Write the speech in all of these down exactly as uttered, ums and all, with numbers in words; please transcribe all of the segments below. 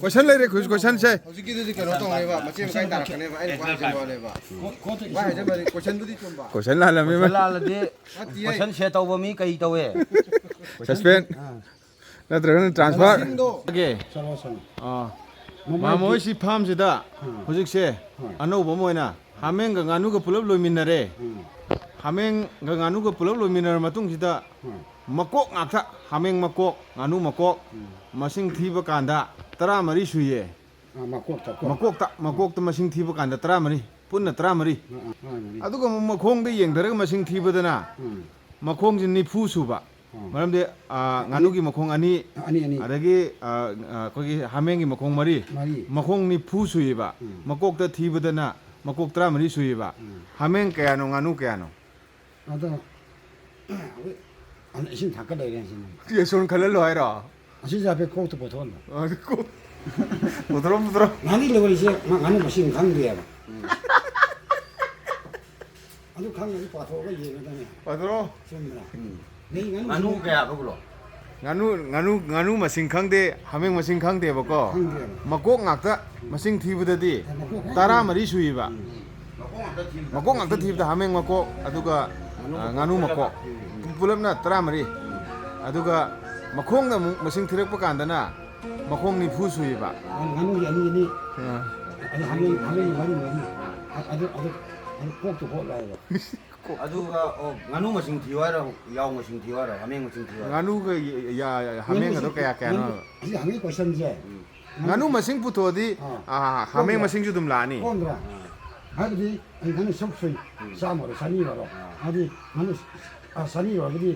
ꯀꯣꯏꯁꯟ ꯂꯩꯔꯦ, ꯀꯣꯏꯁꯟꯁꯦ꯫ ꯍꯧꯖꯤꯛꯀꯤꯗꯨꯗꯤ ꯀꯩꯅꯣ ꯇꯧꯅꯦꯕ, ꯃꯆꯦ ꯃꯆꯥ ꯇꯥꯔꯛꯀꯅꯦꯕ, ꯑꯩꯅ ꯋꯥ ꯍꯥꯏꯖꯕ ꯋꯥꯅꯦꯕ꯫ ꯋꯥ ꯍꯥꯏꯖꯕ ꯋꯥꯅꯤ, ꯀꯣꯏꯁꯟꯕꯨꯗꯤ ꯆꯨꯝꯕ꯫ ꯀꯣꯏꯁꯟ ꯂꯥꯜꯂꯝꯃꯤ꯫ ꯂꯥꯜꯂꯗꯤ ꯅꯠꯇꯤꯌꯦ꯫ ꯀꯣꯏꯁꯟ ꯁꯦꯠ ꯇꯧꯕ ꯃꯤ ꯀꯩ ꯇꯧꯋꯦ? ꯁꯁꯄꯦꯟ ꯅꯠꯇ꯭ꯔꯒꯅ ꯇ꯭ꯔꯥꯟꯁꯐꯔ꯫ ꯃꯁꯤꯡꯗꯣ ꯑꯣꯀꯦ꯫ ꯆꯠꯂꯣ ꯆꯠꯂꯣ꯫ ꯑꯥ꯫ ꯃꯃꯥꯏꯗꯤ- ꯃꯥꯃꯣ ꯍꯣꯏ ꯁꯤ ꯐꯥꯝꯁꯤꯗ ꯎꯝ꯫ ꯍꯧꯖꯤꯛꯁꯦ ꯍꯣꯏ꯫ ꯑꯅꯧꯕ ꯑꯃ ꯑꯣꯏꯅ ꯍꯥꯃꯦꯡꯒ ꯉꯥꯅꯨꯒ ꯄꯨꯂꯞ ꯂꯣꯏꯃꯤꯟꯅꯔꯦ꯫ ꯎꯝ꯫ ꯍꯥꯃꯦꯡꯒ ꯉꯥꯅꯨꯒ ꯄꯨꯂꯞ ꯂꯣꯏꯃꯤꯟꯅꯔ ꯃꯇꯨꯡꯁꯤꯗ ꯎꯝ꯫ ꯃꯀꯣꯛ ꯉꯥꯛꯇ, ꯍꯥꯃꯦꯡ ꯃꯀꯣꯛ, ꯉꯥꯅꯨ ꯃꯀꯣꯛ, ꯎꯝ꯫ ꯃꯁꯤꯡ ꯊꯤꯕ ꯀꯥꯟꯗ ꯇꯔꯥꯃꯔꯤ ꯁꯨꯏꯌꯦ꯫ ꯑꯥ, ꯃꯀꯣꯛꯇ ꯀꯣ꯫ ꯃꯀꯣꯛꯇ, ꯃꯀꯣꯛꯇ ꯃꯁꯤꯡ ꯊꯤꯕ ꯀꯥꯟꯗ ꯇꯔꯥꯃꯔꯤ, ꯄꯨꯟꯅ ꯇꯔꯥꯃꯔꯤ꯫ ꯑꯥ, ꯑꯥ, ꯇꯔꯥꯃꯔꯤ꯫ ꯑꯗꯨꯒ ꯑꯃꯨꯛ ꯃꯈꯣꯡꯗ ꯌꯦꯡꯊꯔꯒ ꯃꯁꯤꯡ ꯊꯤꯕꯗꯅ ꯎꯝ꯫ ꯃꯈꯣꯡꯁꯤ ꯅꯤꯐꯨ ꯁꯨꯕ꯫ ꯎꯝ꯫ ꯃꯔꯝꯗꯤ, ꯑꯥ, ꯉꯥꯅꯨꯒꯤ ꯃꯈꯣꯡ ꯑꯅꯤ, ꯑꯅꯤ, ꯑꯅꯤ꯫ ꯑꯗꯒꯤ, ꯑꯥ, ꯑꯥ, ꯑꯩꯈꯣꯏꯒꯤ ꯍꯥꯃꯦꯡꯒꯤ ꯃꯈꯣꯡ ꯃꯔꯤ, ꯃꯔꯤ꯫ ꯃꯈꯣꯡ ꯅꯤꯐꯨ ꯁꯨꯏꯕ꯫ ꯎꯝ꯫ ꯃꯀꯣꯛꯇ ꯊꯤꯕꯗꯅ ꯃꯀꯣꯛ ꯇꯔꯥꯃꯔꯤ ꯁꯨꯏꯕ꯫ ꯎꯝ꯫ ꯍꯥꯃꯦꯡ ꯀꯌꯥꯅꯣ, ꯉꯥꯅꯨ ꯀꯌꯥꯅꯣ? ꯑꯗꯣ, ꯑꯩꯈꯣꯏ ꯑꯁꯤ ꯏꯁꯤꯡ ꯊꯥꯡꯀꯠ ꯂꯩꯔꯦ ꯁꯤꯅ꯫ ꯌꯦꯁꯣꯟ ꯈꯜꯍꯜꯂꯣ ꯍꯥꯏꯔꯣ? ꯑꯁꯤꯁꯦ ꯍꯥꯏꯐꯦꯠ ꯀꯣꯛꯇ ꯄꯨꯊꯣꯛꯍꯜꯂꯣ꯫ ꯑꯗꯨ ꯀꯣ-, ꯄꯨꯊꯣꯔꯣ, ꯄꯨꯊꯣꯔꯣ꯫ ꯉꯥꯅꯨ ꯂꯣꯏꯔꯤꯁꯦ ꯉꯥ-, ꯉꯥꯅꯨ ꯃꯁꯤꯡ ꯈꯪꯗꯦꯕ꯫ ꯑꯗꯨ ꯈꯪꯉꯗꯤ ꯄꯥꯊꯣꯛꯑꯒ ꯌꯦꯡꯒꯗꯕꯅꯦ꯫ ꯄꯨꯊꯣꯔꯣ꯫ ꯆꯨꯝꯗ꯭ꯔꯥ? ꯅꯪ ꯉꯥꯅꯨ ꯉꯥꯅꯨ ꯀꯌꯥ ꯄꯨꯈ꯭ꯔꯣ? ꯉꯥꯅꯨ, ꯉꯥꯅꯨ, ꯉꯥꯅꯨ ꯃꯁꯤꯡ ꯈꯪꯗꯦ, ꯍꯥꯃꯦꯡ ꯃꯁꯤꯡ ꯈꯪꯗꯦꯕꯀꯣ꯫ ꯈꯪꯗꯦꯕ꯫ ꯃꯀꯣꯛ ꯉꯥꯛꯇ ꯃꯁꯤꯡ ꯊꯤꯕꯗꯗꯤ ꯃꯀꯣꯛ ꯉꯥꯛꯇ꯫ ꯇꯔꯥꯃꯔꯤ ꯁꯨꯏꯕ꯫ ꯃꯀꯣꯛ ꯉꯥꯛꯇ ꯊꯤꯕꯗ ꯍꯥꯃꯦꯡ ꯃꯀꯣꯛ, ꯑꯗꯨꯒ, ꯑ, ꯉꯥꯅꯨ ꯃꯀꯣꯛ꯫ ꯄꯨꯂꯞꯅ ꯇꯔꯥꯃꯔꯤ꯫ ꯑꯗꯨꯒ ꯃꯈꯣꯡꯗ ꯑꯃꯨꯛ ꯃꯁꯤꯡ ꯊꯤꯔꯛꯄ ꯀꯥꯟꯗꯅ ꯃꯈꯣꯡ ꯅꯤꯐꯨ ꯁꯨꯏꯕ꯫ ꯉꯥꯅꯨꯒꯤ ꯑꯅꯤ ꯑꯅꯤ꯫ ꯑ꯫ ꯑꯗꯨ ꯍꯥꯃꯦꯡ, ꯍꯥꯃꯦꯡꯒꯤ ꯃꯔꯤ ꯃꯔꯤ꯫ ꯑꯗꯨ, ꯑꯗꯨ, ꯑꯗꯨ ꯀꯣꯛꯇ ꯍꯣꯠꯂꯣ ꯍꯥꯏꯕ꯫ ꯑꯗꯨꯒ, ꯑꯣ, ꯉꯥꯅꯨ ꯃꯁꯤꯡ ꯊꯤꯌꯨ ꯍꯥꯏꯔꯣ? ꯌꯥꯎ ꯃꯁꯤꯡ ꯊꯤꯌꯨ ꯍꯥꯏꯔꯣ? ꯍꯥꯃꯦꯡ ꯃꯁꯤꯡ ꯊꯤꯌꯨ ꯍꯥꯏꯔꯣ? ꯉꯥꯅꯨꯒ ꯌ-, ꯌ-, ꯍꯥꯃꯦꯡꯒꯗꯣ ꯀꯌꯥ ꯀꯌꯥꯅꯣ? ꯉꯥꯅꯨ, ꯑꯁꯤ ꯍꯪꯉꯤ ꯀꯣꯏꯁꯟꯁꯦ꯫ ꯉꯥꯅꯨ ꯃꯁꯤꯡ ꯄꯨꯊꯣꯛꯑꯗꯤ, ꯑꯥ꯫ ꯑꯥ, ꯍꯥꯃꯦꯡ ꯃꯁꯤꯡꯁꯨ ꯑꯗꯨꯝ ꯂꯥꯛꯑꯅꯤ꯫ ꯀꯣꯝꯗ꯭ꯔꯥ? ꯍꯥꯏꯕꯗꯤ ꯑꯩ ꯉꯥꯅꯨ ꯁꯨꯛ ꯁꯨꯏ, ꯆꯥꯝꯃ ꯑꯣꯏꯔꯣ, ꯆꯅꯤ ꯑꯣꯏꯔꯣ꯫ ꯍꯥꯏꯗꯤ ꯉꯥꯅꯨ, ꯑꯥ, ꯆꯅꯤ ꯑꯣꯏꯔꯒꯗꯤ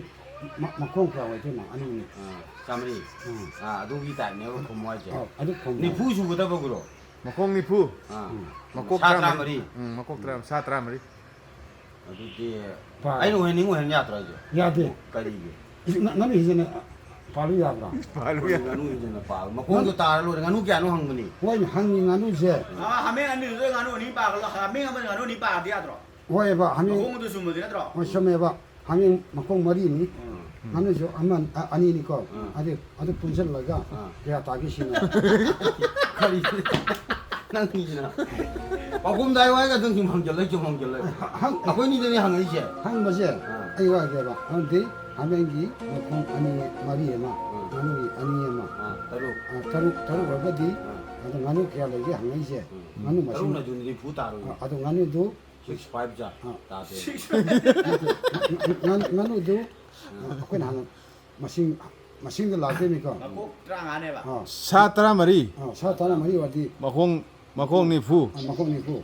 ꯃ-, ꯃꯈꯣꯡ ꯀꯌꯥ ꯑꯣꯏꯗꯣꯏꯅꯣ? ꯑꯅꯤꯅꯤ꯫ ꯑꯥ, ꯆꯥꯝꯃꯔꯤ꯫ ꯎꯝ꯫ ꯑꯥ, ꯑꯗꯨꯒꯤ ꯇꯥꯏꯞꯅꯦꯕ ꯈꯨꯝꯃꯨ ꯍꯥꯏꯁꯦ꯫ ꯑꯧ, ꯑꯗꯨ ꯈꯨꯝꯃꯨ꯫ ꯅꯤꯐꯨ ꯁꯨꯒꯗꯕ, ꯒꯨꯔꯨ꯫ ꯃꯈꯣꯡ ꯅꯤꯐꯨ, ꯑꯥ꯫ ꯃꯀꯣꯛ ꯁꯥ ꯇꯔꯥꯃꯔꯤ꯫ ꯇꯔꯥꯃꯔꯤ꯫ ꯎꯝ, ꯃꯀꯣꯛ ꯇꯔꯥ, ꯁꯥ ꯇꯔꯥꯃꯔꯤ꯫ ꯑꯗꯨꯗꯤ ꯄꯥ- ꯑꯩꯅ ꯑꯣꯏꯍꯟꯅꯤꯡ ꯑꯣꯏꯍꯟ ꯌꯥꯗ꯭ꯔꯣ ꯍꯥꯏꯁꯦ? ꯌꯥꯗꯦ꯫ ꯀꯔꯤꯒꯤ? ꯏꯁ, ꯉ-, ꯉꯥꯅꯨ ꯍꯤꯡꯖꯅ ꯄꯥꯜꯂꯨ ꯌꯥꯕ꯭ꯔꯣ? ꯄꯥꯜꯂꯨ ꯌꯥ-, ꯉꯥꯅꯨ ꯍꯤꯡꯖꯅ ꯄꯥꯕ꯫ ꯃꯈꯣꯡꯗꯣ ꯇꯥꯔ ꯂꯣꯏꯔꯦ꯫ ꯉꯥꯅꯨ ꯀꯌꯥꯅꯣ ꯍꯪꯕꯅꯤ꯫ ꯍꯣꯏꯅꯦ, ꯍꯪꯉꯤ ꯉꯥꯅꯨꯁꯦ꯫ ꯑꯥ, ꯍꯥꯃꯦꯡ ꯑꯅꯤꯗꯨꯗ ꯉꯥꯅꯨ ꯑꯅꯤ ꯄꯥꯒꯠꯂꯣ, ꯍꯥꯃꯦꯡ ꯑꯃꯅ ꯉꯥꯅꯨ ꯑꯅꯤ ꯄꯥꯔꯗꯤ ꯌꯥꯗ꯭ꯔꯣ? ꯍꯣꯏꯕ, ꯍꯥꯃꯦꯡ꯫ ꯃꯈꯣꯡꯗꯨ ꯆꯨꯝꯃꯗꯤ ꯅꯠꯇ꯭ꯔꯣ? ꯍꯣꯏ, ꯆꯨꯝꯃꯦꯕ꯫ ꯍꯥꯃꯦꯡ ꯃꯈꯣꯡ ꯃꯔꯤꯅꯤ꯫ ꯎꯝ꯫ ꯉꯥꯅꯨꯁꯨ ꯑꯃ, ꯑ-, ꯑꯅꯤꯅꯤꯀꯣ꯫ ꯑꯥ꯫ ꯑꯗꯨ, ꯑꯗꯨ ꯄꯨꯟꯁꯤꯜꯂꯒ ꯑꯥ꯫ ꯀꯌꯥ ꯇꯥꯒꯦ ꯁꯤꯅꯤ꯫ ꯀꯔꯤ? ꯅꯪꯒꯤꯁꯤꯅ ꯄꯥꯎꯈꯨꯝ ꯇꯥꯏ ꯍꯥꯏꯔꯒ ꯑꯗꯨꯝ ꯁꯨꯝ ꯍꯪꯖꯜꯂꯛꯏ, ꯁꯨꯝ ꯍꯪꯖꯜꯂꯛꯏ꯫ ꯍꯪ-, ꯑꯩꯈꯣꯏꯅꯤꯗꯅꯦ ꯍꯪꯉꯛꯏꯁꯦ꯫ ꯍꯪꯕꯁꯦ ꯑꯥ꯫ ꯑꯩ ꯋꯥꯒꯦꯕ꯫ ꯑꯗꯨꯗꯤ ꯍꯥꯃꯦꯡꯒꯤ ꯃꯈꯣꯡ ꯑꯅꯤ, ꯃꯔꯤ ꯑꯃ, ꯑꯥ꯫ ꯉꯥꯅꯨꯒꯤ ꯑꯅꯤ ꯑꯃ꯫ ꯑꯥ, ꯇꯔꯨꯛ꯫ ꯑꯥ, ꯇꯔꯨꯛ, ꯇꯔꯨꯛ ꯑꯣꯏꯔꯒꯗꯤ ꯑꯥ꯫ ꯑꯗꯣ ꯉꯥꯅꯨ ꯀꯌꯥ ꯂꯩꯒꯦ ꯍꯪꯉꯛꯏꯁꯦ꯫ ꯎꯝ꯫ ꯉꯥꯅꯨ ꯃꯁꯤꯡ ꯇꯔꯨꯛꯅ ꯑꯗꯨ ꯅꯤꯐꯨ ꯇꯥꯔꯣꯏꯅꯦ꯫ ꯑꯥ, ꯑꯗꯣ ꯉꯥꯅꯨꯗꯨ six five ꯖꯥ ꯑꯥ꯫ ꯇꯥꯗꯦ꯫ ꯉꯥꯅꯨ, ꯉꯥꯅꯨ, ꯉꯥꯅꯨꯗꯨ, ꯑꯥ, ꯑꯩꯈꯣꯏꯅ ꯍꯥꯟꯅ ꯃꯁꯤꯡ, ꯃꯁꯤꯡꯗ ꯂꯥꯛꯇꯣꯏꯅꯤꯀꯣ꯫ ꯃꯀꯣꯛ ꯇꯔꯥꯃꯉꯥꯅꯦꯕ꯫ ꯑꯥ꯫ ꯁꯥ ꯇꯔꯥꯃꯔꯤ꯫ ꯑꯥ, ꯁꯥ ꯇꯔꯥꯃꯔꯤ ꯑꯣꯏꯔꯗꯤ ꯃꯈꯣꯡ, ꯃꯈꯣꯡ ꯅꯤꯐꯨ꯫ ꯑꯥ, ꯃꯈꯣꯡ ꯅꯤꯐꯨ꯫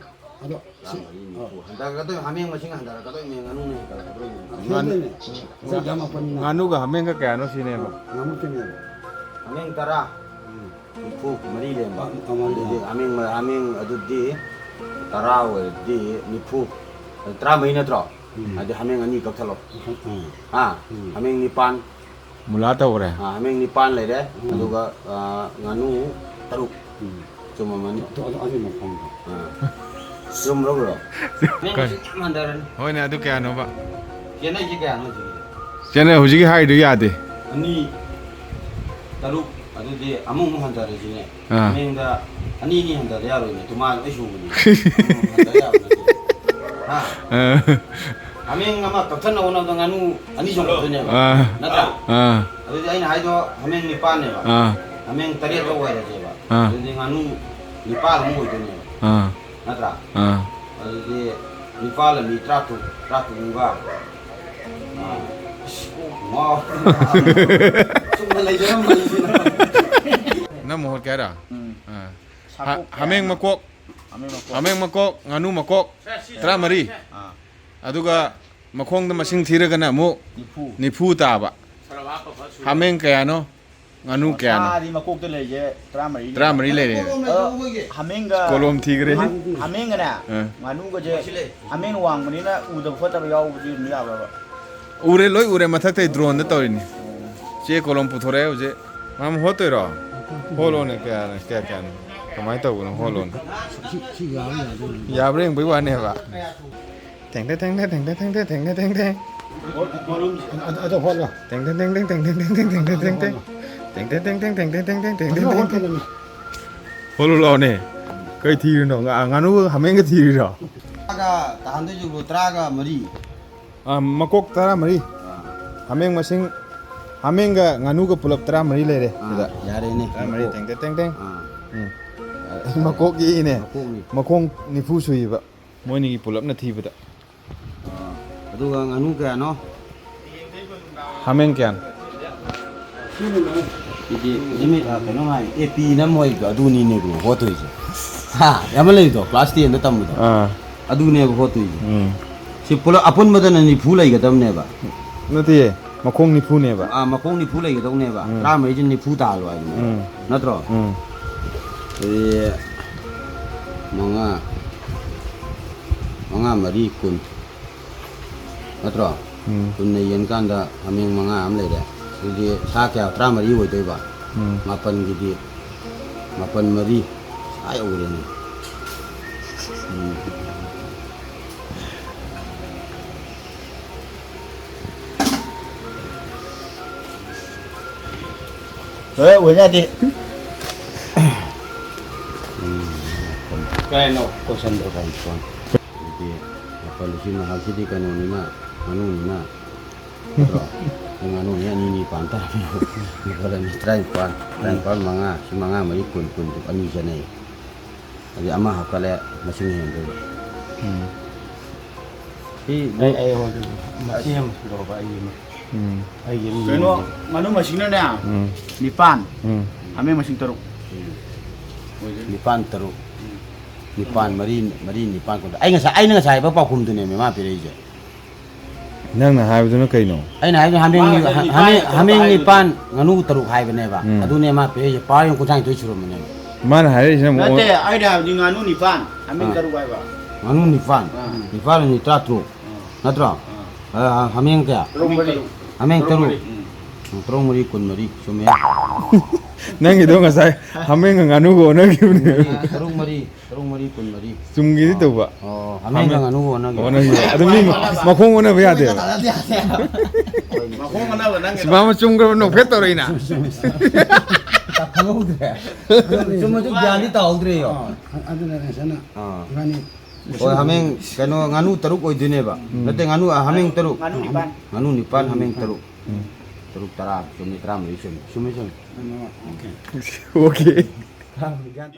ꯑꯗꯣ ꯁꯤ, ꯇꯔꯥꯃꯔꯤ, ꯑꯥ꯫ ꯅꯤꯐꯨ꯫ ꯍꯟꯊꯔꯛꯀꯗꯣꯏ, ꯍꯥꯃꯦꯡ ꯃꯁꯤꯡ ꯍꯟꯊꯔꯛꯀꯗꯣꯏꯅꯦ, ꯉꯥꯅꯨꯅ ꯍꯦꯟꯒꯠꯂꯛꯀꯗꯣꯏꯅꯦ꯫ ꯉꯥꯅꯨ, ꯍꯦꯟꯗꯣꯏꯅꯦ꯫ ꯑꯩꯈꯣꯏ ꯌꯥꯝꯃꯛꯄꯅꯤꯅ꯫ ꯉꯥꯅꯨꯒ ꯍꯥꯃꯦꯡꯒ ꯀꯌꯥꯅꯣ ꯁꯤꯅꯦꯕ? ꯑꯥ, ꯉꯥꯃꯛꯇꯅꯦꯕ꯫ ꯍꯥꯃꯦꯡ ꯇꯔꯥ꯫ ꯎꯝ꯫ ꯅꯤꯐꯨ ꯃꯔꯤ ꯂꯩꯔꯝꯕ꯫ ꯑ, ꯑ, ꯃꯔꯤ ꯑꯗꯨꯗꯤ ꯂꯩꯔꯝꯕ꯫ ꯍꯥꯃꯦꯡ, ꯍꯥꯃꯦꯡ ꯑꯗꯨꯗꯤ ꯇꯔꯥ ꯑꯣꯏꯔꯗꯤ ꯅꯤꯐꯨ꯫ ꯑꯗꯨ ꯇꯔꯥꯃꯔꯤ ꯅꯠꯇ꯭ꯔꯣ? ꯎꯝ꯫ ꯑꯗꯨꯗꯤ ꯍꯥꯃꯦꯡ ꯑꯅꯤ ꯀꯛꯊꯠꯂꯣ꯫ ꯎꯝ꯫ ꯍꯥ? ꯎꯝ꯫ ꯍꯥꯃꯦꯡ ꯅꯤꯄꯥꯟ꯫ ꯃꯨꯂꯥ ꯇꯧꯈ꯭ꯔꯦ꯫ ꯑ, ꯍꯥꯃꯦꯡ ꯅꯤꯄꯥꯟ ꯂꯩꯔꯦ꯫ ꯎꯝ꯫ ꯑꯗꯨꯒ, ꯑ, ꯉꯥꯅꯨ ꯇꯔꯨꯛ꯫ ꯎꯝ꯫ ꯆꯨꯝꯃꯝꯃꯅꯤ꯫ ꯑꯗꯨ, ꯑꯗꯨ, ꯑꯗꯨꯒꯤ ꯃꯐꯝꯗꯣ꯫ ꯑ꯫ ꯆꯨꯝꯕ꯭ꯔꯣ, ꯕ꯭ꯔꯣ? ꯍꯥꯃꯦꯡ ꯀꯔꯤ? ꯃꯁꯤꯡ ꯌꯥꯝ ꯍꯟꯊꯔꯅꯤ꯫ ꯍꯣꯏꯅꯦ, ꯑꯗꯨ ꯀꯌꯥꯅꯣꯕ? ꯆꯦꯟꯅꯩꯁꯦ ꯀꯌꯥꯅꯣ ꯍꯧꯖꯤꯛꯀꯤꯗꯤ? ꯆꯦꯟꯅꯩ, ꯍꯧꯖꯤꯛꯀꯤ ꯍꯥꯏꯔꯤꯗꯨ ꯌꯥꯗꯦ꯫ ꯑꯅꯤ, ꯇꯔꯨꯛ, ꯑꯗꯨꯗꯤ ꯑꯃꯨꯛ, ꯑꯃꯨꯛ ꯍꯟꯊꯔꯁꯤꯅꯦ꯫ ꯑꯥ꯫ ꯍꯥꯃꯦꯡꯗ ꯑꯅꯤ ꯑꯅꯤ ꯍꯟꯊꯗ ꯌꯥꯔꯣꯏꯅꯦ, ꯇꯨꯃꯥ ꯂꯣꯏ ꯁꯨꯕꯅꯦ꯫ ꯑꯃꯨꯛ ꯍꯟꯊ ꯌꯥꯕ ꯅꯠꯇꯦ꯫ ꯍꯥ? ꯑꯥ꯫ ꯍꯥꯃꯦꯡ ꯑꯃ ꯀꯛꯊꯠꯅꯕ ꯍꯣꯠꯅꯕꯗ ꯉꯥꯅꯨ ꯑꯅꯤ ꯆꯣꯡꯈꯠꯇꯣꯏꯅꯦꯕ꯫ ꯑꯥ꯫ ꯅꯠꯇ꯭ꯔꯥ? ꯑꯥ꯫ ꯑꯗꯨꯗꯤ ꯑꯩꯅ ꯍꯥꯏꯗꯣ ꯍꯥꯃꯦꯡ ꯅꯤꯄꯥꯟꯅꯦꯕ꯫ ꯑꯥ꯫ ꯍꯥꯃꯦꯡ ꯇꯔꯦꯠ ꯂꯧ ꯑꯣꯏꯔꯁꯦꯕ꯫ ꯑꯥ꯫ ꯑꯗꯨꯗꯤ ꯉꯥꯅꯨ ꯅꯤꯄꯥꯟ ꯑꯃꯨꯛ ꯑꯣꯏꯗꯣꯏꯅꯦꯕ꯫ ꯑꯥ꯫ ꯅꯠꯇ꯭ꯔꯥ? ꯑꯥ꯫ ꯑꯗꯨꯗꯤ ꯅꯤꯄꯥꯜ ꯑꯅꯤ ꯇꯔꯥꯇꯔꯨꯛ, ꯇꯔꯥꯇꯔꯨꯛꯒ꯫ ꯑꯥ꯫ ꯑꯁ, ꯀꯣꯛ ꯉꯥꯎ-, ꯆꯨꯝꯅ ꯂꯩꯖꯔꯝꯕꯅꯤꯁꯤꯅ꯫ ꯅꯪ ꯃꯍꯨꯠ ꯀꯌꯥꯔꯥ? ꯎꯝ꯫ ꯑꯥ꯫ ꯁꯥꯀꯣꯛ ꯍꯥ-, ꯍꯥꯃꯦꯡ ꯀꯌꯥꯅꯣ? ꯃꯀꯣꯛ꯫ ꯍꯥꯃꯦꯡ ꯃꯀꯣꯛ꯫ ꯍꯥꯃꯦꯡ ꯃꯀꯣꯛ ꯇꯔꯥꯃꯔꯤ꯫ ꯑꯥ꯫ ꯑꯗꯨꯒ ꯃꯈꯣꯡꯗ ꯃꯁꯤꯡ ꯊꯤꯔꯒꯅ ꯑꯃꯨꯛ ꯅꯤꯐꯨ꯫ ꯅꯤꯐꯨ ꯇꯥꯕ꯫ ꯍꯥꯃꯦꯡ ꯀꯌꯥꯅꯣ? ꯉꯥꯅꯨ ꯀꯌꯥꯅꯣ? ꯁꯥꯗꯤ ꯃꯀꯣꯛꯇ ꯂꯩꯔꯤꯁꯦ ꯇꯔꯥꯃꯔꯤ꯫ ꯇꯔꯥꯃꯔꯤ ꯂꯩꯔꯦ꯫ ꯑꯗꯣ ꯍꯥꯃꯦꯡꯒ, ꯀꯣꯂꯣꯝ ꯊꯤꯈ꯭ꯔꯦ꯫ ꯍꯥ-, ꯍꯥꯃꯦꯡꯒꯅꯦ, ꯑꯥ꯫ ꯉꯥꯅꯨꯒꯁꯦ, ꯍꯥꯃꯦꯡ ꯋꯥꯡꯕꯅꯤꯅ ꯎꯗꯕ ꯈꯣꯠꯇꯕ ꯌꯥꯎꯕꯗꯤ ꯑꯗꯨꯝ ꯌꯥꯕ꯭ꯔꯕ? ꯎꯔꯦ, ꯂꯣꯏ ꯎꯔꯦ꯫ ꯃꯊꯛꯇꯩ drone ꯗ ꯇꯧꯔꯤꯅꯤ꯫ ꯆꯦ ꯀꯣꯂꯣꯝ ꯄꯨꯊꯣꯔꯛꯑꯦ ꯍꯧꯖꯤꯛ꯫ ꯃꯥꯃ ꯍꯣꯠꯇꯣꯏꯔꯣ? ꯍꯣꯠꯂꯣꯅꯦ, ꯀꯌꯥꯅꯣ, ꯀꯌꯥ ꯀꯌꯥꯅꯣ? ꯀꯃꯥꯏꯅ ꯇꯧꯕꯅꯣ? ꯍꯣꯠꯂꯣꯅꯦ꯫ ꯁꯤ, ꯁꯤ ꯌꯥꯕ꯭ꯔꯥ ꯌꯥꯗꯕ꯭ꯔꯥ? ꯌꯥꯕ꯭ꯔꯥ ꯌꯦꯡꯕꯩ ꯋꯥꯅꯦꯕ꯫ ꯊꯦꯡꯗꯦ, ꯊꯦꯡꯗꯦ, ꯊꯦꯡꯗꯦ, ꯊꯦꯡꯗꯦ, ꯊꯦꯡꯗꯦ, ꯊꯦꯡꯗꯦ꯫ ꯑꯗꯨ, ꯑꯗꯨ ꯍꯣꯠꯂꯣ꯫ ꯇꯦꯡ, ꯇꯦꯡ, ꯇꯦꯡ, ꯇꯦꯡ, ꯇꯦꯡ, ꯇꯦꯡ, ꯇꯦꯡ, ꯇꯦꯡ, ꯇꯦꯡ, ꯇꯦꯡ, ꯇꯦꯡ꯫ ꯇꯦꯡ, ꯇꯦꯡ, ꯇꯦꯡ, ꯇꯦꯡ, ꯇꯦꯡ, ꯇꯦꯡ, ꯇꯦꯡ, ꯇꯦꯡ, ꯇꯦꯡ, ꯇꯦꯡ, ꯇꯦꯡ꯫ ꯍꯣꯠꯂꯨ ꯂꯥꯎꯅꯦ꯫ ꯀꯩ ꯊꯤꯔꯤꯅꯣ? ꯉꯥ-, ꯉꯥꯅꯨꯒ ꯍꯥꯃꯦꯡꯒ ꯊꯤꯔꯤꯔꯣ? ꯇꯔꯥꯒ ꯇꯥꯍꯟꯗꯣꯏꯁꯤꯕꯨ ꯇꯔꯥꯒ ꯃꯔꯤ꯫ ꯑꯥ, ꯃꯀꯣꯛ ꯇꯔꯥꯃꯔꯤ꯫ ꯑꯥ꯫ ꯍꯥꯃꯦꯡ ꯃꯁꯤꯡ, ꯍꯥꯃꯦꯡꯒ ꯉꯥꯅꯨꯒ ꯄꯨꯂꯞ ꯇꯔꯥꯃꯔꯤ ꯂꯩꯔꯦ ꯑꯥ, ꯁꯤꯗ꯫ ꯌꯥꯔꯦꯅꯦ꯫ ꯇꯔꯥꯃꯔꯤ, ꯃꯀꯣꯛ꯫ ꯇꯦꯡ, ꯇꯦꯡ, ꯇꯦꯡ, ꯇꯦꯡ꯫ ꯑꯥ꯫ ꯎꯝ꯫ ꯃꯀꯣꯛ ꯌꯦꯛꯏꯅꯦ꯫ ꯃꯀꯣꯛꯅꯤ꯫ ꯃꯈꯣꯡ ꯅꯤꯐꯨ ꯁꯨꯏꯕ꯫ ꯃꯣꯏꯅꯤꯒꯤ ꯄꯨꯂꯞꯅ ꯊꯤꯕꯗ꯫ ꯑꯥ꯫ ꯑꯗꯨꯒ ꯉꯥꯅꯨ ꯀꯌꯥꯅꯣ? ꯍꯥꯃꯦꯡ ꯀꯌꯥꯅꯣ? ꯁꯤꯗꯤ ꯂꯤꯃꯤꯠ, ꯑ, ꯀꯩꯅꯣ ꯍꯥꯏ, ꯑꯦ ꯄꯤꯅ ꯃꯣꯏꯗꯣ ꯑꯗꯨꯅꯤꯅꯦ ꯍꯣꯠꯇꯣꯏꯁꯦ꯫ ꯍꯥ? ꯑꯃ ꯂꯩꯕꯗꯣ, class ten ꯗ ꯇꯝꯕꯗꯣ꯫ ꯑꯥ꯫ ꯑꯗꯨꯅꯦꯕ ꯍꯣꯠꯇꯣꯏꯁꯦ꯫ ꯎꯝ꯫ ꯁꯤ ꯄꯨꯂꯞ ꯑꯄꯨꯟꯕꯗꯅ ꯅꯤꯐꯨ ꯂꯩꯒꯗꯕꯅꯦꯕ꯫ ꯅꯠꯇꯦ, ꯃꯈꯣꯡ ꯅꯤꯐꯨꯅꯦꯕ꯫ ꯑꯥ, ꯃꯈꯣꯡ ꯅꯤꯐꯨ ꯂꯩꯒꯗꯧꯅꯦꯕ꯫ ꯎꯝ꯫ ꯇꯔꯥꯃꯔꯤꯁꯤ ꯅꯤꯐꯨ ꯇꯥꯍꯜꯂꯣ ꯍꯥꯏꯕꯅꯦꯕ꯫ ꯎꯝ꯫ ꯅꯠꯇ꯭ꯔꯣ? ꯎꯝ꯫ ꯑꯗꯨꯗꯤ ꯃꯉꯥ, ꯃꯉꯥ ꯃꯔꯤ ꯀꯨꯟ꯫ ꯅꯠꯇ꯭ꯔꯣ? ꯎꯝ꯫ ꯀꯨꯟꯅ ꯌꯦꯟꯀꯥꯟꯗ ꯍꯥꯃꯦꯡ ꯃꯉꯥ ꯑꯃ ꯂꯩꯔꯦ꯫ ꯑꯗꯨꯗꯤ ꯁꯥ ꯀꯌꯥ? ꯇꯔꯥꯃꯔꯤ ꯑꯣꯏꯗꯣꯏꯕ꯫ ꯎꯝ꯫ ꯃꯥꯄꯟꯒꯤꯗꯤ, ꯃꯥꯄꯟ ꯃꯔꯤ, ꯁꯥ ꯌꯧꯈ꯭ꯔꯦꯅꯦ꯫ ꯎꯝ꯫ ꯍꯣꯏ, ꯑꯣꯏꯅꯗꯦ꯫ ꯎꯝ꯫ ꯀꯩꯅꯣ? ꯀꯣꯏꯁꯟꯗꯣ ꯀꯩ ꯐꯣꯟ? ꯑꯗꯨꯗꯤ ꯃꯥꯄꯜ ꯂꯤꯁꯤꯡ ꯃꯉꯥꯁꯤꯗꯤ ꯀꯩꯅꯣꯅꯤꯅ, ꯉꯥꯅꯨꯅꯤꯅ, ꯅꯠꯇ꯭ꯔꯣ? ꯉꯥꯅꯨꯅꯤ ꯑꯅꯤ ꯑꯅꯤ ꯄꯥꯟ ꯇꯥꯕꯅꯤ꯫ ꯃꯥꯄꯜ ꯑꯅꯤ ꯇꯔꯥꯅꯤꯄꯥꯜ, ꯇꯔꯥꯅꯤꯄꯥꯜ ꯃꯉꯥ, ꯁꯤ ꯃꯉꯥ ꯃꯔꯤ ꯀꯨꯟ, ꯀꯨꯟ ꯑꯅꯤ ꯆꯠꯅꯩ꯫ ꯑꯗꯩ ꯑꯃ ꯍꯥꯞꯀꯠꯂꯦ, ꯃꯁꯤꯡ ꯍꯦꯟꯗꯣꯏꯕ꯫ ꯎꯝ꯫ ꯁꯤ ꯑꯩ, ꯑꯩ ꯍꯣꯏ, ꯃꯁꯤꯡ ꯑꯃ ꯁꯨꯗꯧꯕ ꯑꯩꯒꯤ ꯑꯃ꯫ ꯎꯝ꯫ ꯑꯩꯒꯤ ꯑꯃ ꯀꯩꯅꯣ, ꯌꯦꯡꯒꯦ꯫ ꯉꯥꯅꯨ ꯃꯁꯤꯡꯅꯅꯦ, ꯎꯝ꯫ ꯅꯤꯄꯥꯟ, ꯎꯝ꯫ ꯍꯥꯃꯦꯡ ꯃꯁꯤꯡ ꯇꯔꯨꯛ꯫ ꯎꯝ꯫ ꯑꯣꯏꯗꯣꯏꯅꯤ꯫ ꯅꯤꯄꯥꯟ, ꯇꯔꯨꯛ꯫ ꯎꯝ꯫ ꯅꯤꯄꯥꯟ, ꯃꯔꯤ, ꯃꯔꯤ, ꯅꯤꯄꯥꯟ, ꯀꯨꯟ꯫ ꯑꯩ ꯉꯁꯥꯏ, ꯑꯩꯅ ꯉꯁꯥꯏ ꯍꯥꯏꯕ ꯄꯥꯎꯈꯨꯝꯗꯨꯅꯦꯃꯤ ꯃꯥ ꯄꯤꯔꯛꯏꯁꯦ꯫ ꯅꯪꯅ ꯍꯥꯏꯕꯗꯨꯅ ꯀꯩꯅꯣ? ꯑꯩꯅ ꯍꯥꯏꯕꯗꯤ ꯍꯥꯃꯦꯡ, ꯃꯥꯅ ꯍꯥꯏꯕꯗꯤ ꯍꯥꯃꯦꯡ, ꯅꯤꯄꯥꯟ ꯍꯥꯃꯦꯡ ꯇꯔꯨꯛ ꯅꯤꯄꯥꯟ, ꯍꯥꯏꯕꯅꯦꯕ꯫ ꯉꯥꯅꯨ ꯇꯔꯨꯛ ꯍꯥꯏꯕꯅꯦꯕ꯫ ꯎꯝ꯫ ꯑꯗꯨꯅꯦ ꯃꯥ ꯄꯤꯔꯛꯏꯁꯦ꯫ ꯄꯥꯔ ꯌꯦꯡꯉꯨ, ꯀꯨꯟꯊ꯭ꯔꯥ ꯅꯤꯊꯣꯏ ꯁꯨꯔꯝꯕꯅꯦꯕ꯫ ꯃꯥꯅ ꯍꯥꯏꯔꯛꯏꯁꯤꯅ ꯑꯃꯨꯛ ꯅꯠꯇꯦ, ꯑꯩꯅ ꯍꯥꯏꯕꯗꯤ ꯉꯥꯅꯨ ꯅꯤꯄꯥꯟ, ꯍꯥꯃꯦꯡ ꯑꯥ꯫ ꯇꯔꯨꯛ ꯍꯥꯏꯕ꯫ ꯉꯥꯅꯨ ꯅꯤꯄꯥꯟ꯫ ꯑꯥ꯫ ꯅꯤꯄꯥꯟ ꯑꯅꯤ ꯇꯔꯥꯇꯔꯨꯛ꯫ ꯑꯥ꯫ ꯅꯠꯇ꯭ꯔꯣ? ꯑꯥ꯫ ꯑꯥ, ꯍꯥꯃꯦꯡ ꯀꯌꯥ? ꯇꯔꯨꯛ ꯃꯔꯤ꯫ ꯍꯥꯃꯦꯡ ꯇꯔꯨꯛ꯫ ꯇꯔꯨꯛ ꯃꯔꯤ꯫ ꯎꯝ꯫ ꯎꯝ, ꯇꯔꯨꯛ ꯃꯔꯤ ꯀꯨꯟꯃꯔꯤ꯫ ꯆꯨꯝꯃꯦ꯫ ꯅꯪꯒꯤꯗꯣ ꯉꯁꯥꯏ ꯍꯥꯃꯦꯡꯒ ꯉꯥꯅꯨꯒ ꯑꯣꯟꯅꯈꯤꯕꯅꯦ꯫ ꯇꯔꯨꯛ ꯃꯔꯤ, ꯇꯔꯨꯛ ꯃꯔꯤ꯫ ꯀꯨꯟꯃꯔꯤ꯫ ꯆꯨꯝꯒꯦꯗꯤ ꯇꯧꯕ꯫ ꯑꯣ, ꯍꯥꯃꯦꯡꯒ ꯉꯥꯅꯨꯒ ꯑꯣꯟꯅꯒꯦ꯫ ꯑꯣꯟꯅꯈꯤꯕ꯫ ꯑꯗꯨ ꯃꯤ ꯃ-, ꯃꯈꯣꯡ ꯑꯣꯟꯅꯕ ꯌꯥꯗꯦꯕ꯫ ꯃꯈꯣꯡ ꯑꯣꯟꯅꯕ ꯅꯪꯒꯤ ꯁꯤ ꯃꯥ ꯃꯆꯨꯝ ꯈꯔ ꯅꯣꯛꯐꯦꯠ ꯇꯧꯔꯛꯏꯅ꯫ ꯈꯪꯍꯧꯗ꯭ꯔꯦ꯫ ꯆꯨꯝꯃꯁꯨ ꯒ꯭ꯌꯥꯟꯗꯤ ꯇꯥꯍꯧꯗ꯭ꯔꯦꯌꯣ꯫ ꯑꯗꯨꯅ ꯉꯁꯥꯏꯅ ꯑꯥ꯫ ꯏꯕꯥꯅꯤ ꯍꯣꯏ, ꯍꯥꯃꯦꯡ, ꯀꯩꯅꯣ, ꯉꯥꯅꯨ ꯇꯔꯨꯛ ꯑꯣꯏꯗꯣꯏꯅꯦꯕ꯫ ꯎꯝ꯫ ꯅꯠꯇꯦ, ꯉꯥꯅꯨ, ꯑ, ꯍꯥꯃꯦꯡ ꯇꯔꯨꯛ꯫ ꯉꯥꯅꯨ ꯅꯤꯄꯥꯟ꯫ ꯉꯥꯅꯨ ꯅꯤꯄꯥꯟ, ꯍꯥꯃꯦꯡ ꯇꯔꯨꯛ꯫ ꯎꯝ꯫ ꯇꯔꯨꯛ, ꯇꯔꯥ, ꯆꯨꯝꯃꯤ, ꯇꯔꯥꯃꯔꯤ ꯆꯨꯝꯃꯤ꯫ ꯆꯨꯝꯃꯤ, ꯆꯨꯝꯃꯤ꯫ ꯀꯩꯅꯣ, ꯑꯣꯀꯦ꯫ ꯑꯣꯀꯦ꯫ ꯒ꯭ꯌꯥꯟ